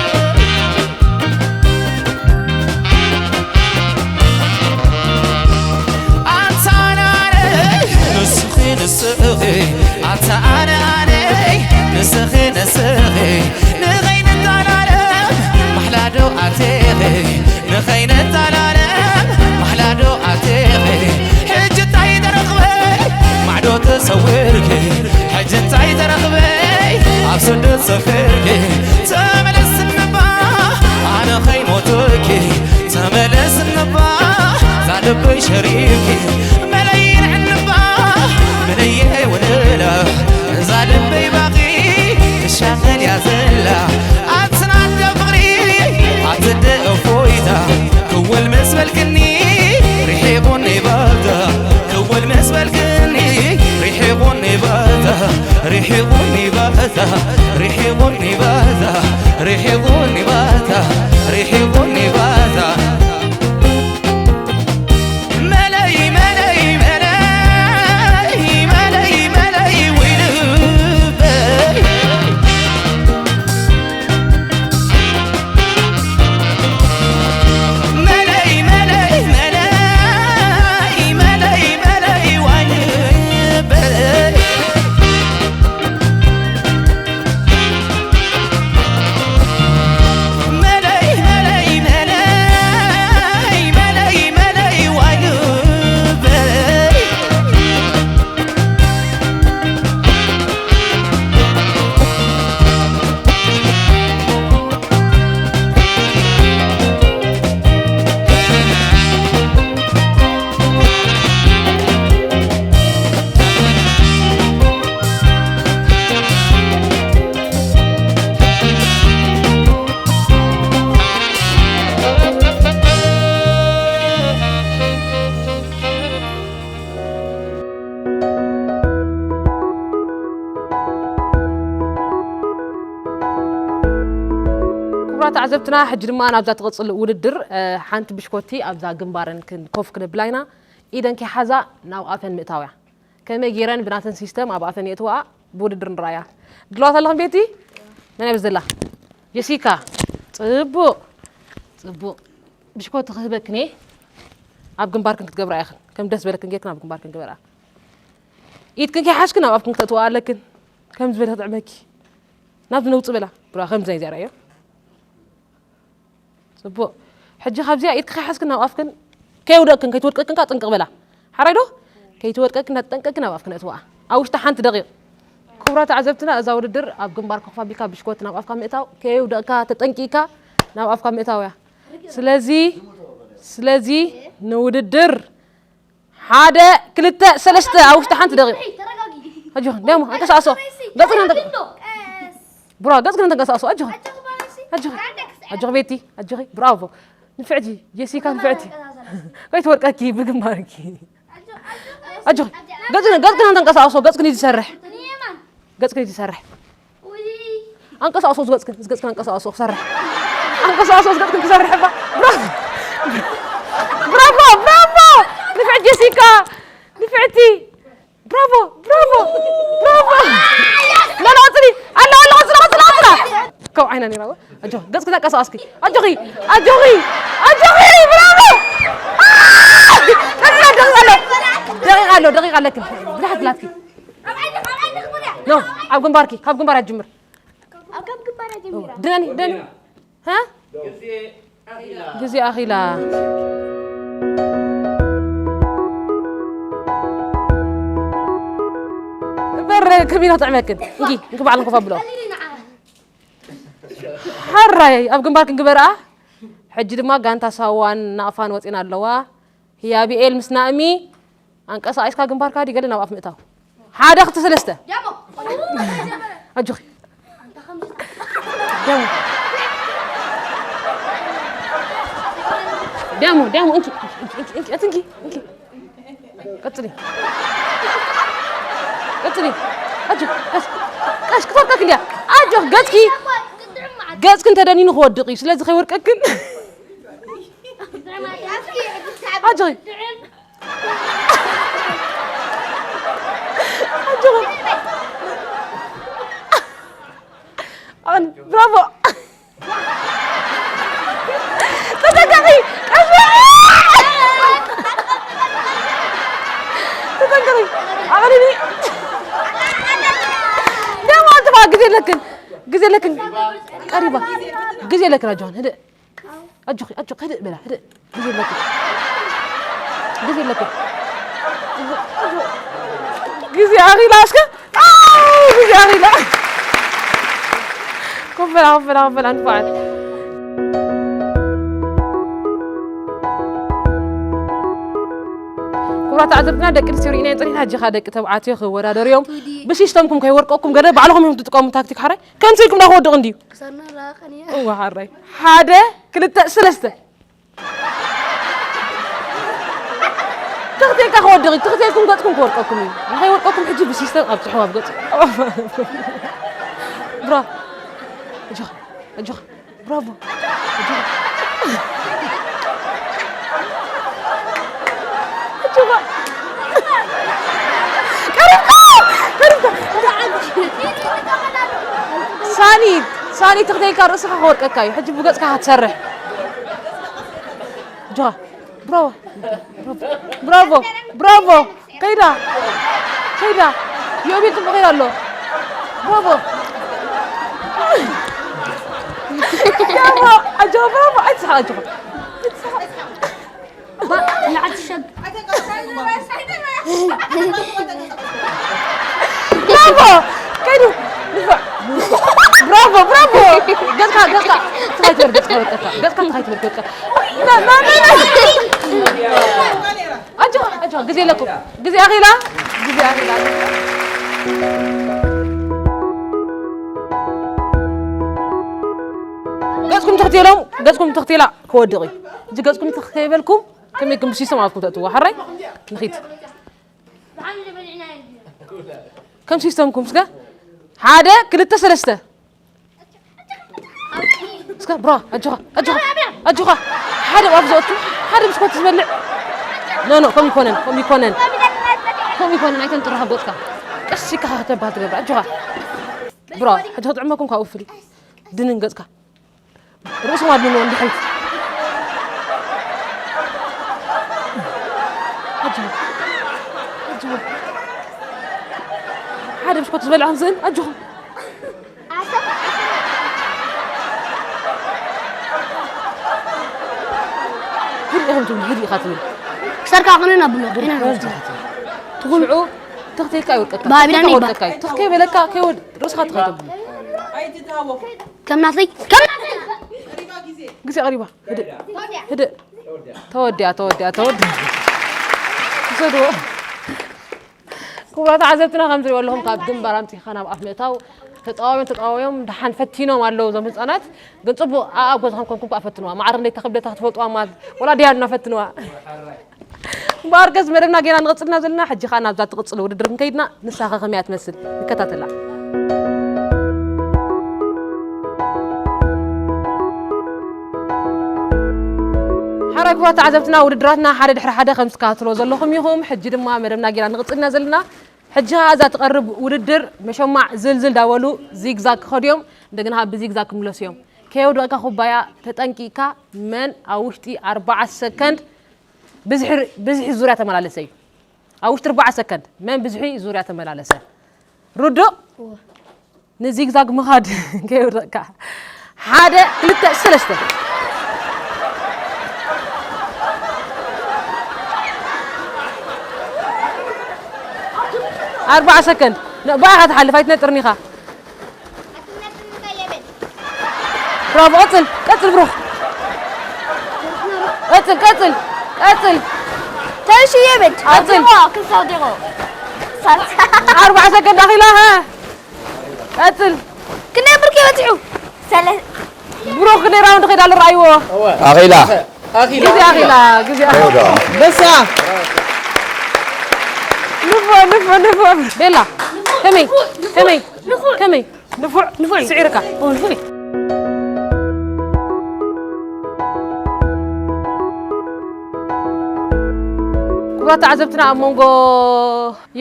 ኣንታ ኣነ ኣነ፣ ንስኺ ንስኺ፣ ኣንታ ኣነ ኣነ፣ ንስኺ ንስኺ፣ ንኸይንጠላለም ማሕላ ዶ ኣቲኺ፣ ንኸይንጠላለም ማሕላ ዶ ኣቲኺ፣ ሕጂ እንታይ ተረኽበ ማዕዶ ተሰዊርኪ፣ ሕጂ እንታይ ተረኽበ ኣብ ስደት ሰፊርኪ፣ ተመለስ እንባ ኣነ ከይሞትኪ፣ ተመለስ እንባ እዛ ልበይ ሸሪብኪ፣ መለይ ንዕንባ መለየ ውልላ እዛ ልበይ ባኺ ትሻቐል እያ ዘላ፣ ኣቲ ናደ ፍቕሪ ኣቲ ኣደ እፎይታ ክወል ምስ በልክኒ ርሒቑኒ ባታ፣ ክወል ምስ በልክኒ ርሒቑኒ ባታ፣ ርሒቑኒ ባታ፣ ርሒቑኒ ባታ፣ ርሒቑኒ ባታ፣ ርሒቑኒ ባታ። መለይ፣ መለይ፣ መለይ፣ መለይ፣ መለይ፣ ወይ ልበይ። መለይ፣ መለይ፣ መለይ፣ መለይ፣ መለይ፣ ዋይ ልበይ። ክቡራት ተዓዘብትና፣ ሕጂ ድማ ናብዛ ትቕጽል ውድድር፣ እ፣ ሓንቲ ብሽኮቲ ኣብዛ ግንባረን ክን-፣ ኮፍ ክነብላ ኢና። ኢደን ከይሓዛ ናብ ኣፈን ምእታውያ። ከመይ ገይረን ብናተን ሲስተም ኣብ ኣፈን የእትዋኣ ብውድድር ንረኣያ። ድልዋት ኣለኽን ቤቲ? መን እያ ዘላ? ጀሲካ። ጽቡቕ። ጽቡቕ። ብሽኮቲ ክህበክን እየ። ኣብ ግንባርክን ክትገብራ ኢኽን። ከም ደስ በለክን ጌርክን ኣብ ግንባርክን ግበራ። ኢድክን ከይሓዝክን ኣብ ኣፍክን ክተእትዋ ኣለክን። ከም ዝበለ ክጥዕመኪ። ናብዚ ነውጽእ በላ። ብራ ከምዚ ናይ እዚኣ ርኣዮ። ጽቡቕ። ሕጂ ካብዚኣ ኢድኪ ከይሓዝክን ናብ ኣፍክን ከይውደቅክን ከይትወድቀክን ከኣ ጥንቅቕ በላ። ሓራይ ዶ? ከይትወድቀክን እናተጠንቀቅክን ናብ ኣፍክን እትወኣ። ኣብ ውሽጢ ሓንቲ ደቂቕ። ክቡራት ተዓዘብትና፣ እዛ ውድድር ኣብ ግንባር ኮፍ ኣቢልካ ብሽኮት ናብ ኣፍካ ምእታው፣ ከይውደቅካ ተጠንቂቕካ ናብ ኣፍካ ምእታው እያ። ስለዚ፣ ስለዚ ንውድድር ሓደ፣ ክልተ፣ ሰለስተ፣ ኣብ ውሽጢ ሓንቲ ደቂቕ። ኣጆኻ፣ ደሞ፣ ኣንቀሳቕሶ። ገጽ ግን ኣንቀ-፣ ብራ፣ ገጽ ግን ኣንቀሳቕሶ። ኣጆኻ። ኣጆኻ። ኣጆኺ ቤቲ፣ ኣጆኺ። ብራቮ። ንፍዕቲ፣ ጀሲካ ንፍዕቲ። ከይትወድቀኪ ብግንባርኪ። ኣጆኺ። ገጽ ግን፣ ገጽ ግን ኣንቀሳቕሶ። ገጽ ግን እዩ ዝሰርሕ። ገጽ ግን እዩ ዝሰርሕ። ኣንቀሳቕሶ ዝገጽክን፣ ዝገጽክን ኣንቀሳቕሶ ክሰርሕ። ኣንቀሳቕሶ ዝገጽክን ክሰርሕ እባ። ብራቮ! ብራቮ! ብራቮ! ንፍዕቲ ጀሲካ! ንፍዕቲ! ብራቮ! ብራቮ! ብራቮ! ላ፣ ላ፣ ቀጽሊ! ኣላ፣ ኣላ፣ ቀጽላ፣ ቀጽላ፣ ቀጽላ! ካብ ዓይና ነይራ እወ። ኣጆኺ፣ ገጽክን ኣንቀሳቕስኪ። ኣጆኺ! ኣጆኺ! ኣጆኺ! ብራቮ! ኣ! ቀጽላ፣ ደቂቕ ኣሎ። ደቂቕ ኣሎ፣ ደቂቕ ኣለክን። ብዙሓት ላትኪ። ኖ፣ ኣብ ግንባርኪ፣ ካብ ግንባር ኣትጅምር። ኣብ ካብ ግንባር ጀሚራ። ድነኒ፣ ድነኒ። ሃ? ግዜ ኣኺላ። እምበር ከመይ ኢላ ትጥዕመክን? እንኪ፣ እንኪ ባዕልን ኮፍ ኣብሎ። ቀሊል እዩ ንዓ። ሓራይ፣ ኣብ ግንባርክን ግበርኣ። ሕጂ ድማ ጋንታ ሳዋን ናቕፋን ወጺና ኣለዋ። ህያብኤል ምስ ናእሚ፣ ኣንቀሳቒስካ ግንባርካ ድዩ ገለ ናብ ኣፍ ምእታው? ሓደ፣ ክልተ፣ ሰለስተ። ደሞ። ኣጆኺ። ደሞ። ደሞ፣ ደሞ፣ እንኪ፣ እንኪ፣ እንኪ፣ እንኪ፣ እንኪ፣ እንኪ። ቀጽሊ። ቀጽሊ። ኣጆ፣ ቀስ፣ ቀስ፣ ክትወድቀኪ እንድያ። ኣጆ፣ ገጽኪ፣ ገጽኪ እንተደኒኑ ክወድቕ እዩ። ስለዚ ከይወድቀክን። ኣጆኺ። ኣጆኺ። ኣን-፣ ብራቮ። ተጠንቀቂ። ቀስ በሊ። ተጠንቀቂ። ኣቐልሊ። ደሞ ኣንተ ግዜ የለክን። ግዜ የለክን። ቀሪባ። ግዜ የለክን ኣጆን። ህድእ። ኣጆኺ፣ ኣጆኺ፣ ህድእ በላ፣ ህድእ። ግዜ ኣለኪ። ግዜ ኣለኪ። ግዜ ኣኺላ እስከ። ኣው፣ ግዜ ኣኺላ። ኮፍ በላ፣ ኮፍ በላ፣ ኮፍ በላ፣ ንፉዓት። ክቡራት ተዓዘብትና፣ ደቂ ኣንስትዮ ርኢና ኣይንጸንሕን፣ ሕጂ ኸኣ ደቂ ተባዕትዮ ክወዳደሩ እዮም። ብሲስተምኩም ከይወድቀኩም ገለ ባዕልኹም ኢኹም ትጥቀሙ ታክቲክ ሓራይ። ከምዚ ኢልኩም እንዳኸወድቕ እንድዩ። ክሳድና ላቐን እያ። እዋ ሓራይ። ሓደ፣ ክልተ፣ ሰለስተ። ትኽቴልካ ክወድቕ እዩ። ትኽቴልኩም ገጽኩም ክወድቀኩም እዩ። ንኸይወድቀኩም ሕጂ ብሲስተም ኣብጽሕዎ ኣብ ገጹ። ብራ-፣ ኣጆኻ፣ ኣጆኻ። ብራቮ። ኣጆኻ። ኣጆኻ። ቀሪብካ! ቀሪብካ! ሳኒ፣ ሳኒ ትኽተይካ ርእስኻ ክወድቀካ እዩ። ሕጂ ብገጽካ ክትሰርሕ። ኣጆኻ። ብራቮ። ብራቮ። ብራቮ። ከይዳ። ከይዳ። ዮቤል ጽቡቕ ከይዳ ኣሎ። ብራቮ። ብራቮ። ኣጆኻ፣ ብራቮ። ኣይትስሓቕ፣ ኣጆኻ። ኣይትስሓቕ። ባ-፣ ንዓዲ ሸግ። ብራቮ! ከይዱ! ንፉዕ! ብራቮ፣ ብራቮ! ገጽካ፣ ገጽካ! ትኻይ ትበል፣ ገጽካ ወቀካ። ገጽካ ትኻይ ትበል፣ ወቀካ። ና፣ ና፣ ና፣ ና! ኣጆኻ፣ ኣጆኻ፣ ግዜ ኣለኩም። ግዜ ኣኺላ፣ ግዜ ኣኺላ። ገጽኩም ትኽቴሎም፣ ገጽኩም ትኽቴላ ክወድቕ እዩ። እዚ ገጽኩም ትኽ ከይበልኩም፣ ከመይ ግን ብሲስተም ኣፍኩም ተእትዎ፣ ሓራይ? ንኺድ። ከም ሲስተምኩም ስጋ። ሓደ፣ ክልተ፣ ሰለስተ። እስከ ብራ ኣጆኻ ኣጆኻ ኣጆኻ ሓደ ኣብ ዘእቱ ሓደ ብስኮት ዝበልዕ ኖ ኖ ከም ይኮነን ከም ይኮነን ከም ይኮነን ኣይተንጥርሃ ጎጥካ ቀስ ኢልካ ከተባህ ትገብር ኣጆኻ ብራ ሕጂ ክትዕመኩም ካብኡ ፍሊ ድንን ገጽካ ርእሱ ማድንዎ እንድሕሪት ኣጆኻ ኣጆኻ ሓደ ብስኮት ዝበልዕ ከምዝእል ኣጆኻ ህድእ ኢኹም ትብሉ ህድእ ኢኻ ትብል ክሰርካ ቅንን ኣብሎ ኢና ንወስድ ትኽእል ሽዑ ተኽተልካ ይወድቀካ ባቢላኒ ይባ- ወድቀካ እዩ ተኽ ከይበለካ ከይወድ ርእስኻ ተኸተብሉ ኣይትታወቅ ከም ናተይ ከም ናተይ ግዜ ቀሪባ ህድእ ህድእ ተወዲያ ተወዲያ ተወዲያ ውሰድዎ ክቡራት ተዓዘብትና ከም ትሪእዎ ኣለኹም ካብ ግንባር ኣምፂኻ ናብ ኣፍ ምእታው ተጠዋውዮም ተጠዋውዮም ደሓን ፈቲኖም ኣለዉ እዞም ህፃናት ግን ፅቡቅ ኣኣብ ገዛኹም ኮንኩም ከዓ ፈትንዋ ማዕረ እንደይ ተኽብለታ ክትፈልጥዋ ማለት ወላ ድያ እና ፈትንዋ እምበኣርከስ መደብና ጌና ንቕፅልና ዘለና ሕጂ ከዓ ናብዛ ትቕፅል ውድድር ክንከይድና ንሳኸ ከመያ ትመስል ንከታተላ ሓራይ ክቡራት ተዓዘብትና ውድድራትና ሓደ ድሕሪ ሓደ ከም ትከታተልዎ ዘለኹም ኢኹም ሕጂ ድማ መደብና ጌና ንቕፅልና ዘለና ሕጂ ከዓ እዛ ትቐርብ ውድድር መሸማዕ ዝልዝል ዳበሉ ዚግዛግ ክኸዱ እዮም እንደገና ከዓ ብዚግዛግ ክምለሱ እዮም ከየውደቕካ ኩባያ ተጠንቂቕካ መን ኣብ ውሽጢ ኣርባዓ ሰከንድ ብዝሒ ዙርያ ተመላለሰ እዩ ኣብ ውሽጢ ኣርባዓ ሰከንድ መን ብዝሒ ዙርያ ተመላለሰ ርዱእ ንዚግዛግ ምኻድ ከይውደቕካ ሓደ ክልተ ሰለስተ ኣርባዓ ሰከንድ ንባኻ ትሓልፍ ኣይትነጥርኒኻ ብራቮ ቀፅል ቀፅል ብሩኽ ቀፅል ቀፅል ቀፅል ተንሽዬ በጅ ቀፅል ክሳው ዲቆ ኣርባዓ ሰከንድ ኣኺላ ቀፅል ክንደይ ብርኪ በፂሑ ብሩኽ ክንደይ ራውንድ ኸይዳ ልረኣይዎ ኣኺላ ግዜ ኣኺላ ግዜ በሳ ንፎ ንፎ ንፎ ቤላ ከመይ ከመይ ከመይ ንፉዕ ንፉዕ ስዒርካ ንፉዕ ክቡራት ተዓዘብትና ኣብ መንጎ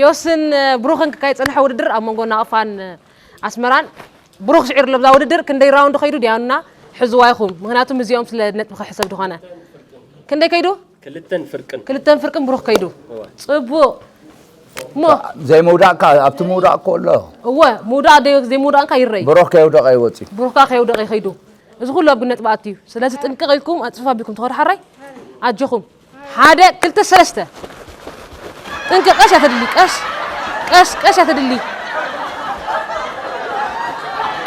ዮስን ብሩኽን ክካየድ ዝፀንሐ ውድድር ኣብ መንጎ ናቕፋን ኣስመራን ብሩኽ ስዒሩ ኣሎ ብዛ ውድድር ክንደይ ራውንድ ከይዱ ድያኑና ሕዝዋ ኢኹም ምክንያቱም እዚኦም ስለ ነጥቢ ክሕሰብ ዝኾነ ክንደይ ከይዱ ክልተን ፍርቅን ክልተን ፍርቅን ብሩኽ ከይዱ እወ። ጽቡቕ እሞ ዘይምውዳእካ ኣብቲ ምውዳእ እኮ ኣሎ እወ ምውዳእ ደዮ ዘይምውዳእካ ይረይ ብሩኽ ከየውደቐ ይወፂ ብሩኽካ ከየውደቐ ይኸይዱ እዚ ኩሉ ኣብ ግነጥ ብኣት እዩ ስለዚ ጥንቅቕ ኢልኩም ኣፅፋ ቢልኩም ተኸዱ ሓራይ ኣጆኹም ሓደ ክልተ ሰለስተ ጥንቅቕ ቀስ ያተድሊ ቀስ ቀስ ቀስ ያተድሊ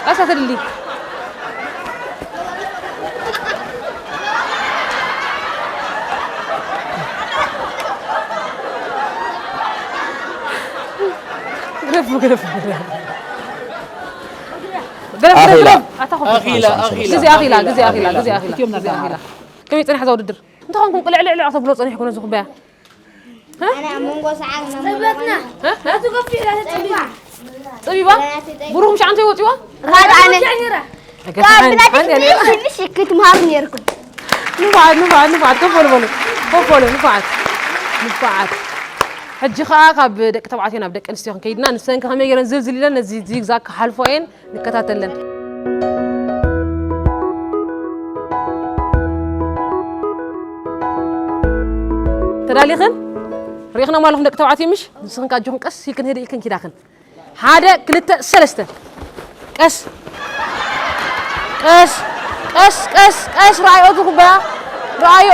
ቀስ ያተድሊ ግረፉ ግረፉ ግረፉ ግረፉ ግረፉ ኣታ ኮፍ ኣኺላ ኣኺላ ግዜ ኣኺላ ግዜ ኣኺላ ግዜ ኣኺላ ግዜ ኣኺላ ከመይ ጸኒሓ እዛ ውድድር እንተኾንኩም ቅልዕልዕልዕ ተብሎ ጸኒሕኩም ነዚ ኩባያ ኣነ ኣብ መንጎ ሰዓት መመለኸና እ? እቲ ገፊሕ ኢላ ተጸቢባ ጸቢባ ብሩኽ ምሽ ኣንተ ይወጥዋ ካልኣነ ካብ ብናትሽ ትንሽ ክትምሃሩ ነርኩም ንፋዓት ንፋዓት ንፋዓት ከፍ በሉ በሉ ከፍ በሉ ንፋዓት ንፋዓት ሕጂ ከዓ ካብ ደቂ ተባዕትዮ ናብ ደቂ ኣንስትዮ ክንከይድና ንሰን ከመይ ገይረን ዝልዝል ኢለን ነዚ ዚግዛግ ክሓልፎ እየን ንከታተለን ተዳሊኽን ርኢኽና ማለኹም ደቂ ተባዕትዮ ምሽ ንስኽን ካጆኽን ቀስ ኢልክን ህድእ ኢልክን ኪዳኽን ሓደ ክልተ ሰለስተ ቀስ ቀስ ቀስ ቀስ ቀስ ረኣዮ እቲ ኩባያ ረኣዮ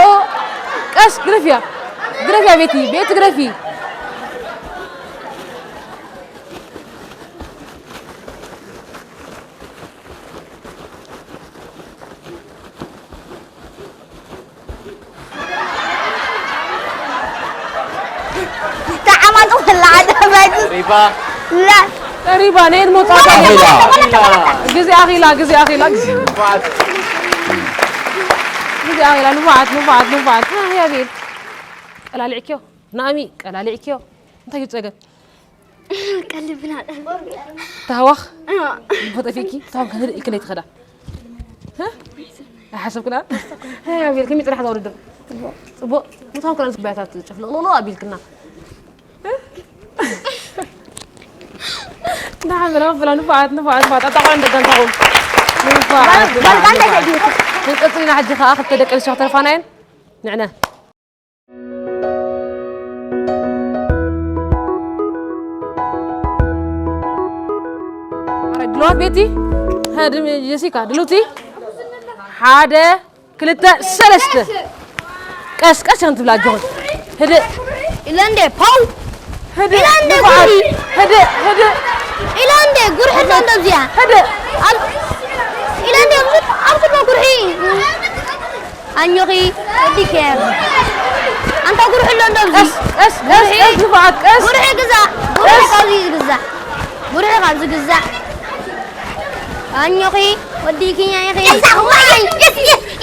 ቀስ ግረፍያ ግረፍያ ቤቲ ቤቲ ግረፊ ተዓማጡ ከላ ዓደ ባጅ ሪባ ላ ቀሪባ ነይን መውፃእታ ኣኺላ። ግዜ ኣኺላ ግዜ ኣኺላ ግዜ ግዜ ኣኺላ ንፉዓት ንፉዓት ንፉዓት ያ ቤት ቀላሊዕክዮ ናእሚ ቀላሊዕክዮ እንታይ እዩ ፀገም ቀልብና ተሃዋኽ ፈጠፊኪ ታም ከህድ ኢልክነይ ትኸዳ ኣይሓሰብክና? ኣቢልክም ይፅራሕ ውድድር። ፅቡቕ። ምታን ኩለን ስባያታት ጭፍልቕልቕልቕ ኣቢልክና። ንሓምራ ፍላ ንፋዓት ንፋዓት ንፋዓት ኣጣቋን ደጋንታኹም ንፋዓት። ክንቀፅልና ሕጂ ከዓ ክልተ ደቂ ኣንስትዮ ክተርፋና እየን። ንዕነ ድልዋት ቤቲ፣ ጀሲካ ድልውቲ፣ ሓደ ክልተ ሰለስተ። ቀስ ቀስ እዮም ትብላ ኣጆኹም። ህድእ። ኢለ እንዴ ፓው። ህድእ። ኢለ እንዴ ንፉዓት። ጉሪ። ህድእ ህድእ። ኢለ እንዴ ጉርሒ ኣሎ እንዶ እዚኣ። ህድእ። ኣብ ኢለ እንዴ ኣብ ኣብ ኩሎ ጉርሒ። ኣኞኺ ወዲከ። ኣንታ ጉርሒ ኣሎ እንዶ እዚ። ቀስ ቀስ ቀስ ጉርሒ። ቀስ ንፉዓት ቀስ። ጉርሒ ግዛ። ጉርሒ ቀስ። ካብዚ ግዛ። ጉርሒ ካብዚ ግዛ። ኣኞኺ ወዲኪኛ ኢኺ።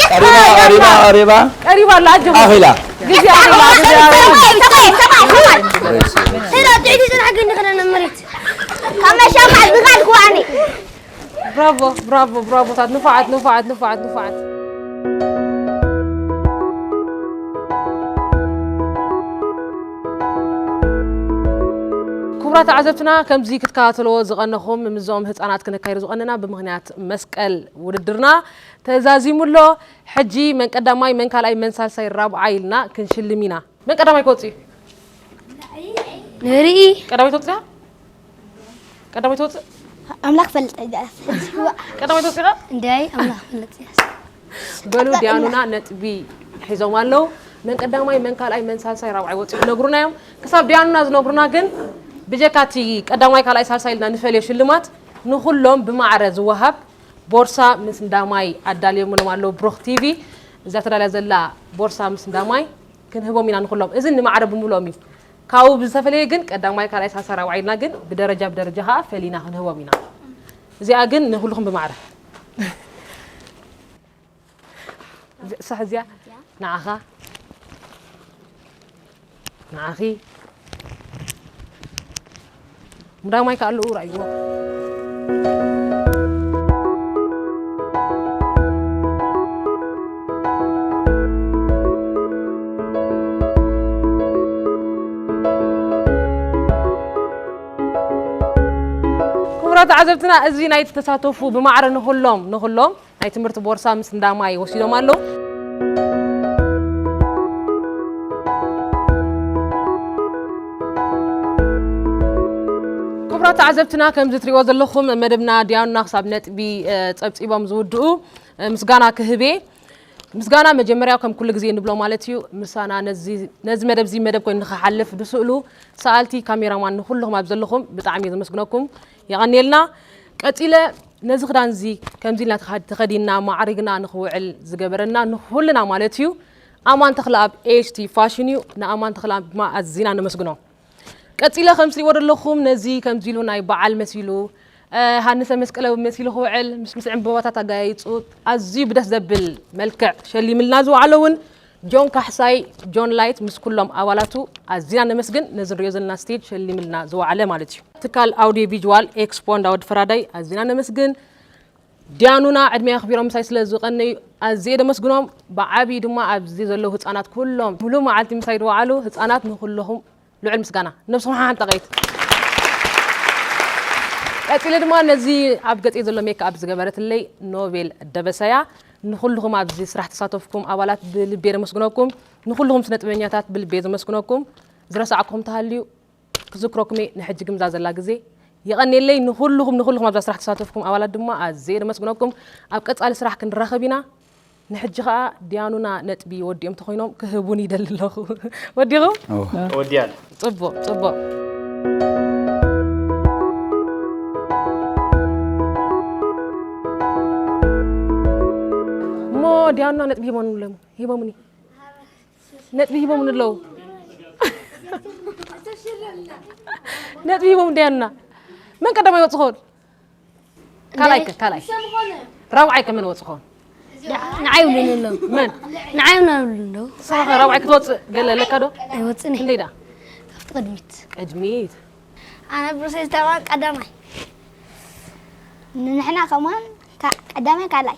ቀሪባ፣ ቀሪባ፣ ቀሪባ። ቀሪባ ኣላ፣ ኣጆኺ። ኣኺላ። ግዜ ኣኺላ፣ ግዜ ኣኺላ። ሄላ፣ ጥዕቲ ጽናሕ ግን ንኽነ መሬት። ካብ መሻማዕ ዝኻድኩ ኣነ። ብራቮ፣ ብራቮ፣ ብራቮታት። ንፉዓት፣ ንፉዓት፣ ንፉዓት፣ ንፉዓት። ክቡራት ተዓዘብትና፣ ከምዚ ክትከታተልዎ ዝቐነኹም፣ ምስዞም ህጻናት ክነካይዶ ዝቐነና ብምኽንያት መስቀል ውድድርና ተዛዚሙ ኣሎ። ሕጂ መን ቀዳማይ፣ መን ካልኣይ፣ መን ሳልሳይ፣ ራብዓይ ኢልና ክንሽልም ኢና። መን ቀዳማይ ክወጽእ እዩ? ንርኢ። ቀዳማይ ትወጽእ እያ? ቀዳማይ ትወጽእ? ኣምላኽ ፈልጥ። ቀዳማይ ትወጽእ ኢኻ? እንዳይ ኣምላኽ ፈልጥ። በሉ፣ ዲያኑና ነጥቢ ሒዞም ኣለዉ። መን ቀዳማይ፣ መን ካልኣይ፣ መን ሳልሳይ፣ ራብዓይ ወጺኡ ክነግሩና እዮም። ክሳብ ዲያኑና ዝነግሩና ግን፣ ብጀካ እቲ ቀዳማይ፣ ካልኣይ፣ ሳልሳይ ኢልና ንፈልዮ ሽልማት፣ ንኹሎም ብማዕረ ዝወሃብ ቦርሳ ምስ እንዳማይ ኣዳልዮምሎም ኣለዉ። ብሩኽ ቲቪ እዛ ተዳልያ ዘላ ቦርሳ ምስ እንዳማይ ክንህቦም ኢና ንኹሎም። እዚ ንማዕረ ብምልኦም እዩ። ካብኡ ብዝተፈለየ ግን ቀዳማይ፣ ካልኣይ፣ ሳልሳይ፣ ራብዓይ ኢልና ግን ብደረጃ ብደረጃ ኸዓ ፈሊና ክንህቦም ኢና። እዚኣ ግን ንኹልኹም ብማዕረ። እዚ ሳሕ እዚኣ ንዓኻ፣ ንዓኺ። እንዳማይ ከኣ ኣለዉ ርኣይዎ። ክቡራት ተዓዘብትና፣ እዚ ናይ ተሳተፉ ብማዕረ ንኹሎም፣ ንኹሎም ናይ ትምህርቲ ቦርሳ ምስ እንዳማይ ወሲዶም ኣለዉ። ክቡራት ተዓዘብትና፣ ከምዚ ትሪእዎ ዘለኹም መደብና ዲያኑና ክሳብ ነጥቢ፣ እ፣ ጸብጺቦም ዝውድኡ፣ እ፣ ምስጋና ክህብ እየ። ምስጋና መጀመርያ ከም ኩሉ ግዜ ንብሎ ማለት እዩ። ምሳና ነዚ፣ ነዚ መደብ እዚ መደብ ኮይኑ ንኽሓልፍ ዝስእሉ ሰኣልቲ፣ ካሜራማን፣ ንኹልኹም ኣብ ዘለኹም ብጣዕሚ እየ ዘመስግነኩም። የቐንየልና። ቀጺለ ነዚ ክዳን እዚ ከምዚ ኢልና ተኸ-፣ ተኸዲንና ማዕሪግና ንኽውዕል ዝገበረና ንኹልና ማለት እዩ ኣማን ተኽለኣብ ኤች ቲ ፋሽን እዩ። ንኣማን ተኽለኣብ ድማ ኣዚና ነመስግኖ። ቀጺለ ከም ትሪእዎ ዘለኹም ነዚ ከምዚ ኢሉ ናይ በዓል መሲሉ፣ እ፣ ሃንሰ መስቀላዊ መሲሉ ክውዕል ምስ፣ ምስ ዕምበባታት ኣጋያይጹ ኣዝዩ ብደስ ዘብል መልክዕ ሸሊምልና ዝወዓለ እውን ጆን ካሕሳይ፣ ጆን ላይት ምስ ኩሎም ኣባላቱ ኣዚና ነመስግን። ነዚ ንሪኦ ዘለና ስቴጅ ሸሊምልና ዝወዓለ ማለት እዩ። ትካል ኣውዲዮ ቪዥዋል ኤክስፖ እንዳ ወዲ ፈራዳይ ኣዚና ነመስግን። ዲያኑና ዕድመይ ኣኽቢሮም ምሳይ ስለ ዝቐነዩ ኣዝየ ደመስግኖም። ብዓብዩ ድማ ኣብዚ ዘለዉ ህፃናት ኩሎም ሙሉእ መዓልቲ ምሳይ ዝወዓሉ ህፃናት ንኹልኹም ልዑል ምስጋና። ነብስኹም ሓሓን ጠቐይት። ቀጺለ ድማ ነዚ ኣብ ገጸይ ዘሎ ሜክኣፕ ዝገበረትለይ ኖቤል ደበሳያ። ንኹልኹም ኣብዚ ስራሕ ተሳተፍኩም ኣባላት ብልቤ ደመስግነኩም። ንኹልኹም ስነ ጥበበኛታት ብልቤ ዘመስግነኩም። ዝረሳዕኩም ተሃልዩ ክዝክረኩም እየ። ንሕጂ ግምዛ ዘላ ግዜ የቐንየለይ። ንኹልኹም፣ ንኹልኹም ኣብዛ ስራሕ ተሳተፍኩም ኣባላት ድማ ኣዝየ ደመስግነኩም። ኣብ ቀጻሊ ስራሕ ክንራኸብ ኢና። ንሕጂ ኸኣ ዲያኑና ነጥቢ ወዲኦም ተኾይኖም ክህቡን ይደሊ ኣለኹ። ወዲኹም? እወ። ወዲኣና። ጽቡቕ፣ ጽቡቕ። እሞ ዲያኑና ነጥቢ ሂቦም ኣለዉ። ሂቦምኒ። ነጥቢ ሂቦምኒ ኣለዉ። ነጥቢ ሂቦም ዲያኑና። መን ቀዳማይ ይወጽእ ኾን? ካልኣይ ከ፣ ካልኣይ። ራብዓይ ከ መን ወጽእ ኾን? ንዓይ ይብሉኒ ኣለዉ። መን? ንዓይ ይብሉኒ ኣለዉ። ንስኻ ኸ ራብዓይ ክትወጽእ ገለ ኣለካ ዶ? ኣይወጽእን እየ። ክንደይ ደኣ? ካብቲ ቅድሚት። ቅድሚት። ኣነ ብሮሰስ ተባን ቀዳማይ። ንሕና ከማን ካ-፣ ቀዳማይ ካልኣይ።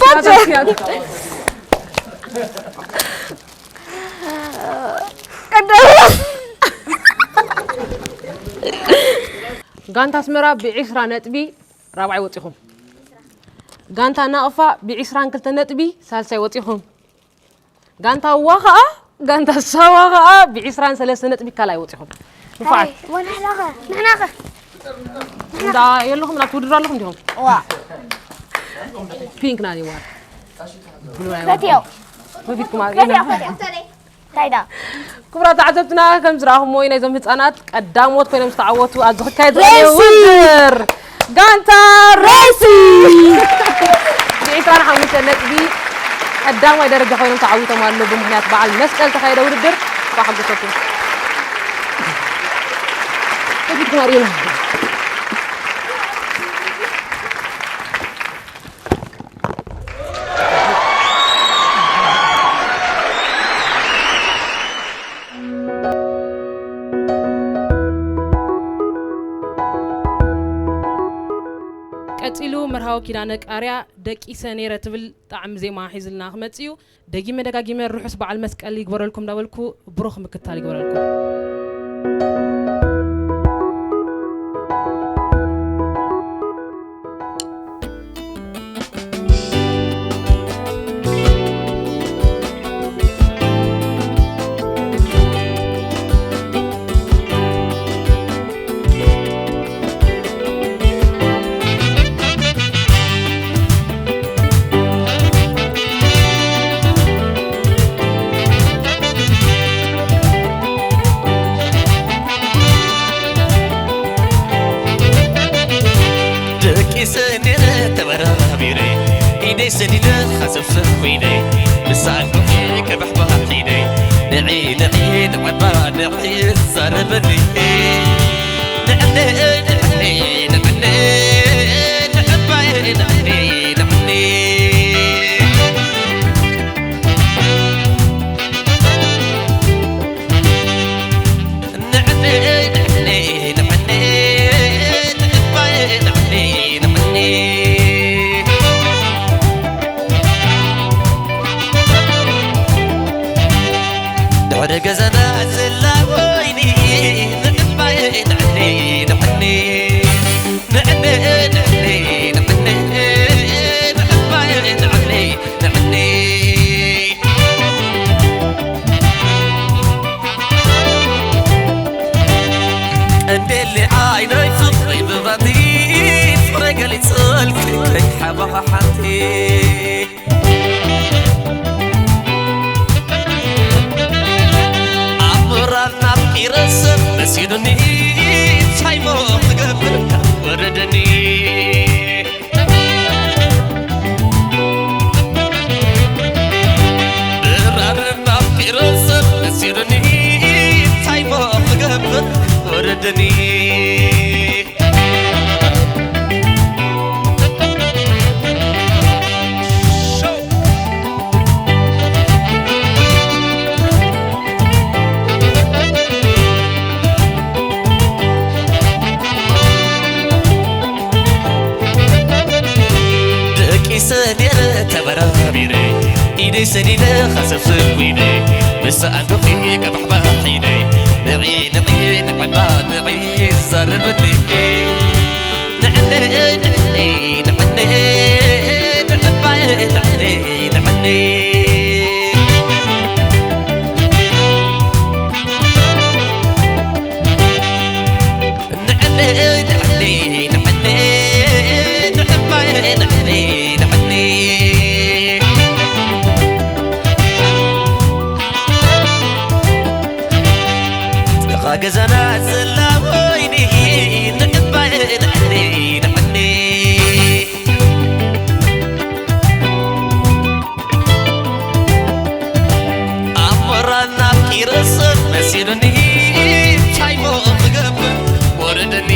ባጀ። ጋንታ ኣስመራ ብዒስራ ነጥቢ ራብዓይ ወጺኹም። ጋንታ ናቕፋ ብዒስራን ክልተ ነጥቢ ሳልሳይ ወጺኹም። ጋንታ ዋ ኸኣ፣ ጋንታ ሳዋ ኸኣ ብዒስራን ሰለስተ ነጥቢ ካልኣይ ወጺኹም። ንፉዓት። ኣይ፣ ወናሕናኸ፣ ንሕናኸ። እንዳ የለኹም፣ ናብቲ ውድድር ኣለኹም ዲኹም? ዋ። ፒንክ ናኒ ዋን። ብሉ ናይ ፈትዮ። ወዲኹም። ከፊትኩም ኣብ ፈትዮ፣ ፈትዮ። እንታይ ዳ? ክቡራት ተዓዘብትና፣ ከም ዝረኣኹምዎ እዩ፣ ናይዞም ህጻናት ቀዳሞት ኮይኖም ዝተዓወቱ ኣብዚ ክካየድ ዘሎ ሬሲ! ውድድር ጋንታ ሬሲ! ብዒስራን ሓሙሽተ ነጥቢ ቀዳማይ ደረጃ ኮይኖም ተዓዊቶም ኣለዉ። ብምኽንያት በዓል መስቀል ዝተኻየደ ውድድር እንኳዕ ሓጎሰኩም። ከፊትኩም ኣርእዩና። ቀጺሉ መርሃዊ ኪዳነ ቃርያ ደቂሰ ነይረ ትብል ጣዕሚ ዜማ ሒዝልና ክመጽእ እዩ። ደጊመ ደጋጊመ ርሑስ በዓል መስቀል ይግበረልኩም እንዳበልኩ ብሩኽ ምክታል ይግበረልኩም። ደቂሰ ነይረ ተበራቢረ፣ ኢደይ ሰዲደ ኸሰፍፍ ኢደይ፣ ብሳንኩ ክብሕባሕ ኢደይ፣ ንዒ ንዒ ንዕባ ንዒ ዛረበኒ። ንዕኒ ንዕኒ ንዕኒ ንዕባይ ንዕኒ ንዕኒ። ድሕሪ ገዛና ዘላ ወይኒ ደሊ ዓይነይ ፍቕሪ ብባቲ ፍቕሪ ገሊጸልኪ ከይሓባኻ ሓንቲ ኣምራና ቂረሰብ መሲሉኒ እንታይ ሞ ክገብር ወረደኒ ብራር ናፍቂሩ ሰብ መሲሉኒ እንታይ ሞ ክገብር ወረደኒ ደቂሰ ነይረ ተበራቢረ ኢደይ ሰዲደ ኸሰብስብ ኢደ ምስ ኣንዱኺ ቀባሕባሕ ኢደ ንዒ ንዒ ንዕባ ንዒ ይዛረበኒ ንዕነ ንዕነ ንዕነ ንዕባየ ንዕነ ንዕነ ገዛና ዘላ ወይኒ ንዕባየ ንዕኒ ንዕኒ ኣሞራና ቂረሰብ መሲሉኒ እንታይ ሞ ክገብር ወረደኒ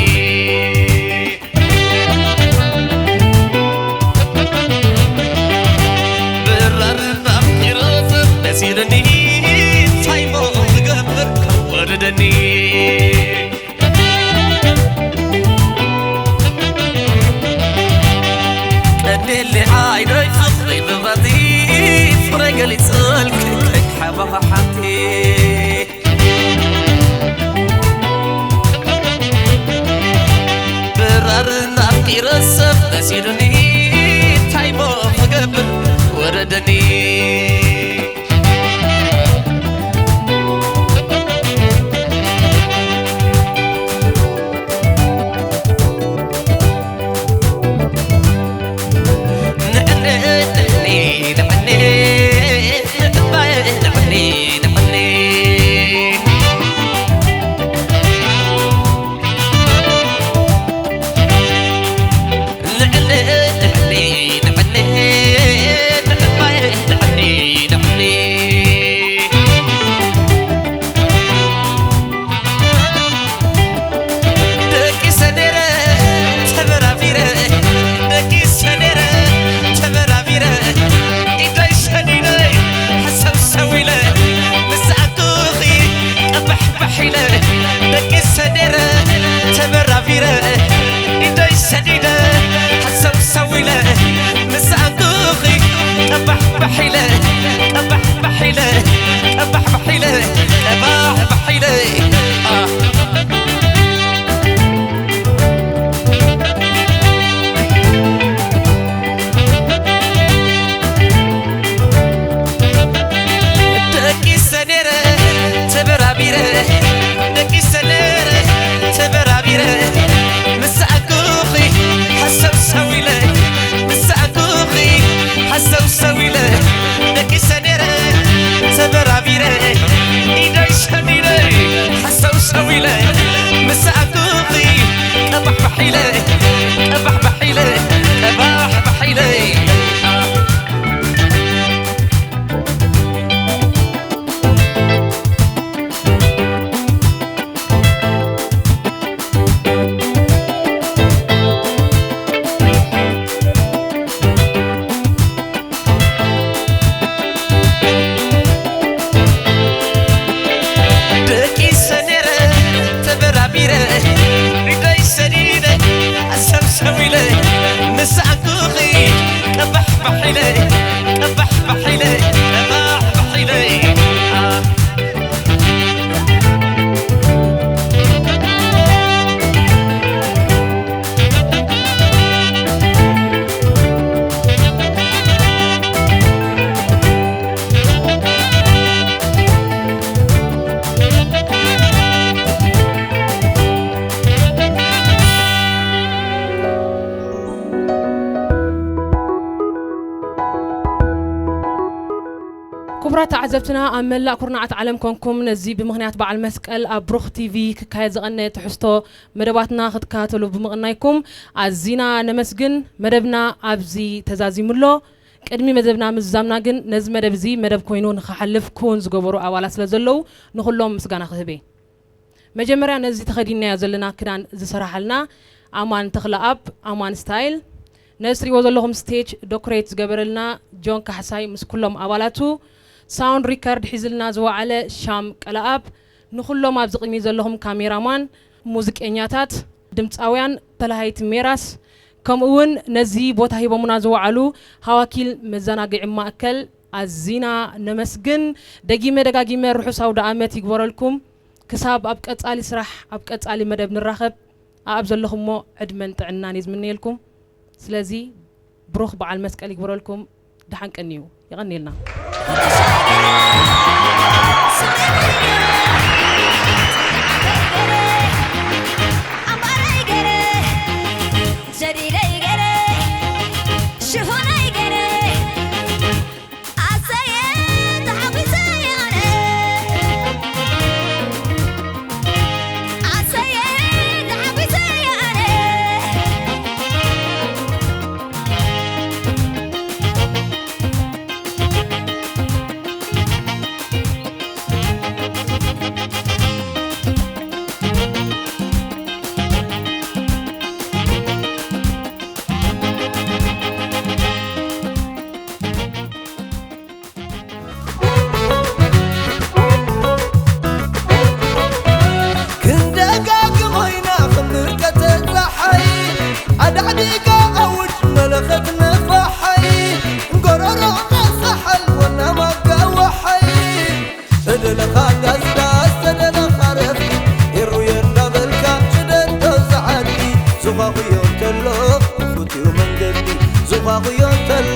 ብራርና ቂረሰብ መሲሉኒ እንታይ ሞ ክገብር ወረደኒ ቀንዴሊ ዓይነይ ፍቕሪ ብባቲ ፍቕረይ ገሊጸልኪ ከይሓባኻ ሓንቲ ብራር ናፍቂረ ሰብ መሲሉኒ እንታይ ሞ ክገብር ወረደኒ ተዓዘብትና ኣብ መላእ ኩርናዓት ዓለም ኮንኩም ነዚ ብምኽንያት በዓል መስቀል ኣብ ብሩኽ ቲቪ ክካየድ ዝቐነ ትሕዝቶ መደባትና ክትከታተሉ ብምቕናይኩም ኣዚና ነመስግን። መደብና ኣብዚ ተዛዚሙ ኣሎ። ቅድሚ መደብና ምዝዛምና ግን ነዚ መደብ እዚ መደብ ኮይኑ ንኽሓልፍ ክውን ዝገበሩ ኣባላት ስለ ዘለዉ ንኹሎም ምስጋና ክህብ እየ። መጀመርያ ነዚ ተኸዲንናዮ ዘለና ክዳን ዝሰራሓልና ኣማን ተኽለኣብ፣ ኣማን ስታይል፣ ነዚ ትሪእዎ ዘለኹም ስቴጅ ዶኮሬት ዝገበረልና ጆን ካሕሳይ ምስ ኩሎም ኣባላቱ፣ ሳውንድ ሪከርድ ሒዝልና ዝወዓለ ሻም ቀለኣብ፣ ንኹሎም ኣብዚ ቅድሚ ዘለኹም ካሜራማን፣ ሙዚቀኛታት፣ ድምፃውያን፣ ተላሃይቲ ሜራስ፣ ከምኡ እውን ነዚ ቦታ ሂቦምና ዝወዓሉ ሃዋኪል መዘናግዒ ማእከል ኣዚና ነመስግን። ደጊመ ደጋጊመ ርሑስ ኣውደ ኣመት ይግበረልኩም። ክሳብ ኣብ ቀጻሊ ስራሕ፣ ኣብ ቀጻሊ መደብ ንራኸብ። ኣብ ዘለኹሞ ዕድመን ጥዕናን እየ ዝምነየልኩም። ስለዚ ብሩኽ በዓል መስቀል ይግበረልኩም። ደሓን ቀንዩ። የቐንየልና። ክንደጋግሞ ኢና ክምርቀተ ጸሓይ ኣዳዕዲጋ ኣውጅ መለኸት ነፋሓይ ጎረሮ ቀሳሓል ወና ማጋዋሓይ ተደለኻ ጋዝጋዝ ተደለኻ ረፍቲ ኢሩየ እንዳበልካ ሽደዶ ዝዓዲ ዝዃኹዮ እንተሎ ክፉትዩ መንገዲ ዝዃኹዮ እንተሎ